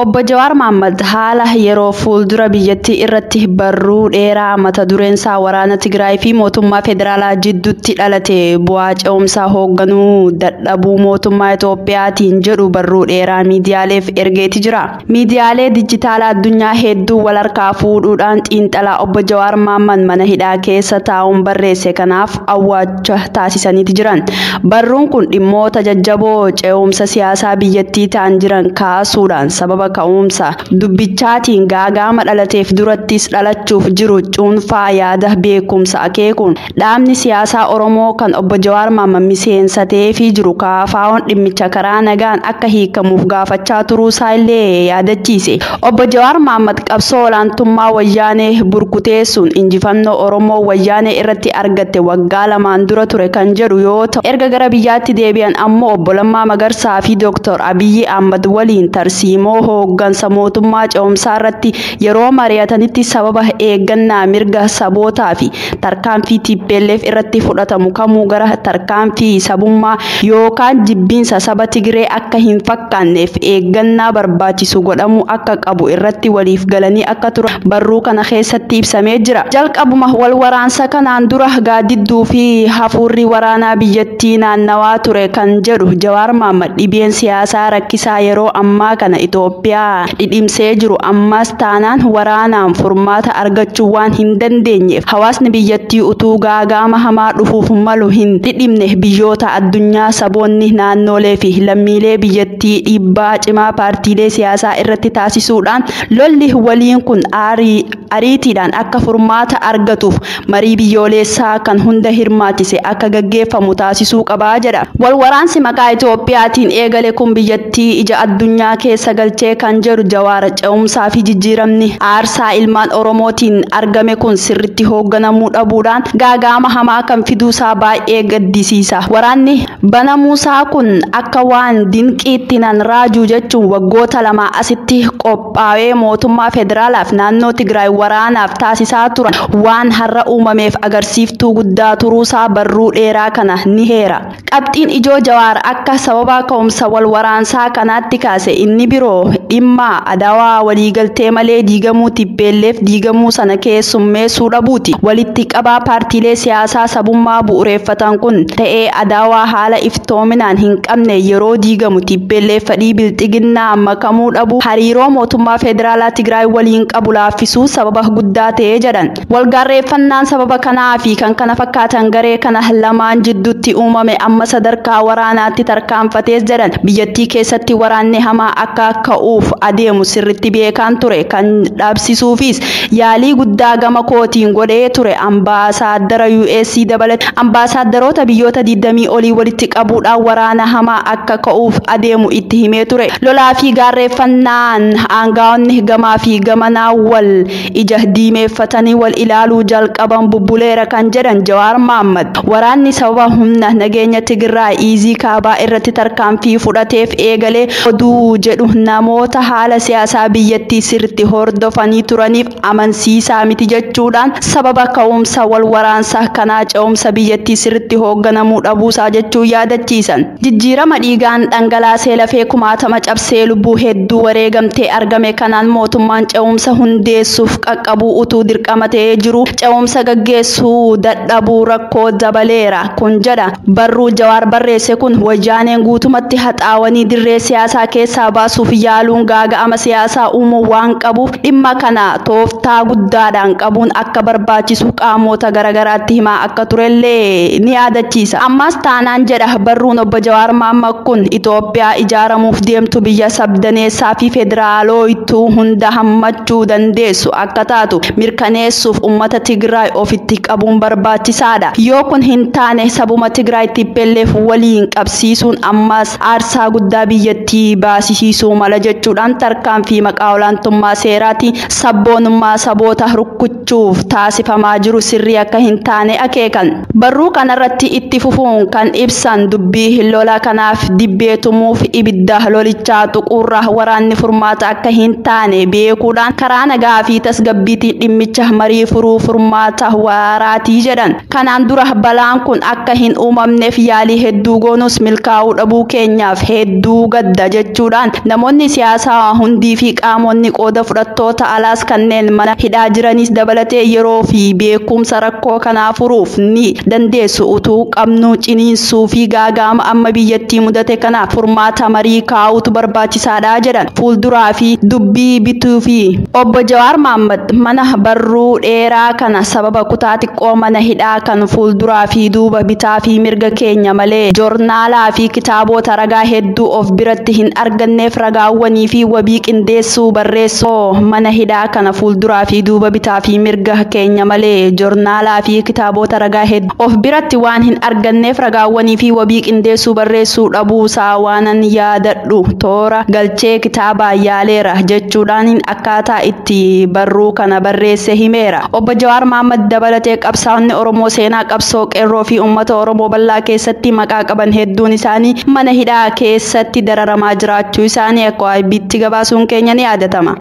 Obbo Jawaar Mohaammed haala yeroo fuuldura biyyattii irratti barruu dheeraa mata dureen isaa waraana Tigraay fi mootummaa federaalaa jidduutti dhalate bu'aa ce'umsaa hoogganuu dadhabuu mootummaa Itoophiyaatiin jedhu barruu dheeraa miidiyaaleef ergeeti jira. Miidiyaalee dijitaalaa addunyaa hedduu wal harkaa fuudhuudhaan xiinxalaa Obbo Jawaar Mohaammed mana hidhaa keessa taa'uun barreesse kanaaf awwaacha taasisaniiti jiran. Barruun kun dhimmoota jajjaboo ce'umsa siyaasaa biyyattii ta'an jiran kaasuudhaan sababa ka'umsa dubbichaatiin gaagaama dhalateef durattis dhalachuuf jiru cuunfaa yaada beekumsa akeekuun dhaabni siyaasaa Oromoo kan Obbo Jawaar Mohaammed miseensateefii jiru KFO'n dhimmicha karaa nagaan akka hiikamuuf gaafachaa turuusaa illee yaadachiise. Obbo Jawaar Mohaammed qabsoo olaantummaa wayyaanee burkuteessuun injifannoo Oromoo wayyaanee irratti argatte waggaa lamaan dura ture kan jedhu yoo ta'u, erga gara biyyaatti deebi'an ammoo Obbo Lammaa Magarsaa fi Dooktor Abiyyi Ahmad waliin tarsiimoo hooggansa mootummaa ce'umsaa irratti yeroo mari'atanitti sababa eeggannaa mirga sabootaa fi tarkaanfii TPLF irratti fudhatamu kamuu gara tarkaanfii sabummaa yookaan jibbiinsa saba Tigree akka hin fakkaanneef eeggannaa barbaachisu godhamuu akka qabu irratti waliif galanii akka turan barruu kana keessatti ibsamee jira. Jalqabuma wal waraansa kanaan dura gaaddidduu fi hafuurri waraanaa biyyattii naannawaa ture kan jedhu Jawaar Mohaammed dhibeen siyaasaa rakkisaa yeroo ammaa kana Itoophiyaa dhidhimsee jiru ammas taanaan waraanaan furmaata argachuu waan hin dandeenyeef hawaasni biyyattii utuu gaagaama hamaa dhufuuf malu hin dhidhimne biyyoota addunyaa saboonni naannolee fi lammiilee biyyattii dhiibbaa cimaa paartiilee siyaasaa irratti taasisuudhaan lolli waliin kun ariitiidhaan akka furmaata argatuuf marii biyyoolessaa kan hunda hirmaachise akka gaggeeffamu taasisuu qabaa jedha. Wal waraansi maqaa Itoophiyaatiin eegale kun biyyattii ija addunyaa keessa galchee kan jedhu Jawaar ce'umsaa fi jijjiiramni aarsaa ilmaan Oromootiin argame kun sirritti hoogganamuu dhabuudhaan gaagaama hamaa kan fiduusaa baay'ee gaddisiisa. Waraanni banamuusaa kun akka waan dinqiitti nan raajuu jechuun waggoota lama asitti qophaa'ee mootummaa federaalaaf naannoo Tigraay waraanaaf taasisaa turan waan har'a uumameef agarsiiftuu guddaa turuusaa barruu dheeraa kana ni heera. Qabxiin ijoo Jawaar akka sababa ka'umsa wal waraansaa kanaatti kaase inni biroo dhimma adawaa waliigaltee malee diigamuu TPLF diigamuu sana keessummeessuu dhabuuti. Walitti qabaa paartiilee siyaasaa sabummaa bu'uureeffatan kun ta'ee adawaa haala iftoominaan hin qabne yeroo diigamu TPLF fedhii bilxiginnaa makamuu dhabu hariiroo mootummaa federaalaa Tigraay waliin qabu laaffisuu sababa guddaa ta'ee jedhan. Walgaarreeffannaan sababa kanaa fi kan kana fakkaatan garee kana lamaan jidduutti uumame amma sadarkaa waraanaatti tarkaanfatees jedhan. Biyyattii keessatti waraanni hamaa akka ka'uuf adeemu sirritti beekaan ture kan dhaabsisuufis yaalii guddaa gama kootiin godhee ture. Ambaasaaddara US dabalate ambaasaadarota biyyoota 20 olii walitti qabuudhaan waraana hamaa akka ka'uuf adeemu itti himee ture. Lolaa fi gaarreeffannaan aangaa'onni gamaa fi gamanaa wal ija diimeeffatanii wal ilaaluu jalqaban bubbuleera kan jedhan Jawaar Mohaammed. Waraanni sababa humna nageenya Tigraay Iizii kaabaa irratti tarkaanfii fudhateef eegalee oduu jedhu namoota haala siyaasaa biyyattii sirriitti hordofanii turaniif amansiisaa miti jechuudhaan sababa ka'umsa wal waraansaa kanaa ce'umsa biyyattii sirriitti hoogganamuu dhabuusaa jechuu yaadachiisan. Jijjiirama dhiigaan dhangalaasee lafee kumaatama cabsee lubbuu hedduu wareegamtee argame kanaan mootummaan ce'umsa hundeessuuf qaqqabuu utuu dirqama ta'ee jiru ce'umsa gaggeessuu dadhabuu rakkoo dabaleera kun jedha. Barruu Jawaar barreesse kun wayyaaneen guutumatti haxaawanii dirree siyaasaa keessaa baasuuf yaaluun gaaga'ama siyaasaa uumuu waan qabuuf dhimma kana tooftaa guddaadhaan qabuun akka barbaachisu qaamota garaagaraatti himaa akka turellee ni yaadachiisa. Ammas taanaan jedha barruun Obbo Jawaar Mohaammed kun Itoophiyaa ijaaramuuf deemtu biyya sabdaneessaa fi federaalooyituu hunda hammachuu dandeessu akka taatu mirkaneessuuf uummata Tigraay ofitti qabuun barbaachisaadha. Yoo kun hin taane sabuma Tigraay TPLF waliin qabsiisuun ammas aarsaa guddaa biyyattii baasisiisuu mala jechuudhaan tarkaanfii maqaa olaantummaa seeraatiin sabboonummaa saboota rukkuchuuf taasifamaa jiru sirrii akka hin taane akeekan. Barruu kanarratti itti fufuun kan ibsan dubbii lola kanaaf dibbee tumuuf ibidda lolichaa tuquurra waraanni furmaata akka hin taane beekuudhaan karaa nagaa fi tasgabbiitiin dhimmicha marii furuu furmaata waaraatii jedhan. Kanaan dura balaan kun akka hin uumamneef yaalii hedduu goonus milkaa'uu dhabuu keenyaaf hedduu gadda jechuudhaan namoonni siyaasaa siyaasaa hundii fi qaamonni qooda fudhattoota alaas kanneen mana hidhaa jiranis dabalatee yeroo fi beekumsa rakkoo kanaa furuuf ni dandeessu utuu qabnu ciniinsuu fi gaagaama amma biyyattii mudate kanaaf furmaata marii kaa'utu barbaachisaadha jedhan. Fuulduraa fi dubbii bituu fi obbo Jawaar Mohammad mana barruu dheeraa kana sababa kutaa xiqqoo mana hidhaa kan fuulduraa fi duuba bitaa fi mirga keenya malee joornaalaa fi kitaabota ragaa hedduu of biratti hin arganneef ragaawwanii fi wabii qindeessuu barreessoo mana hidhaa kana fuulduraa fi duuba bitaa fi mirga keenya malee joornaalaa fi kitaabota ragaa hedduu of biratti waan hin arganneef ragaawwanii fi wabii qindeessuu barreessuu dhabuusaa waanan yaadadhu toora galchee kitaabaa yaaleera jechuudhaan akkaataa itti barruu kana barreesse himeera. Obbo Jawaar Mohammad dabalatee qabsaa'onni Oromoo seenaa qabsoo qeerroo fi uummata Oromoo bal'aa keessatti maqaa qaban hedduun isaanii mana hidhaa keessatti dararamaa jiraachuu isaanii akka IB'tti gabaasuun keenya ni yaadatama.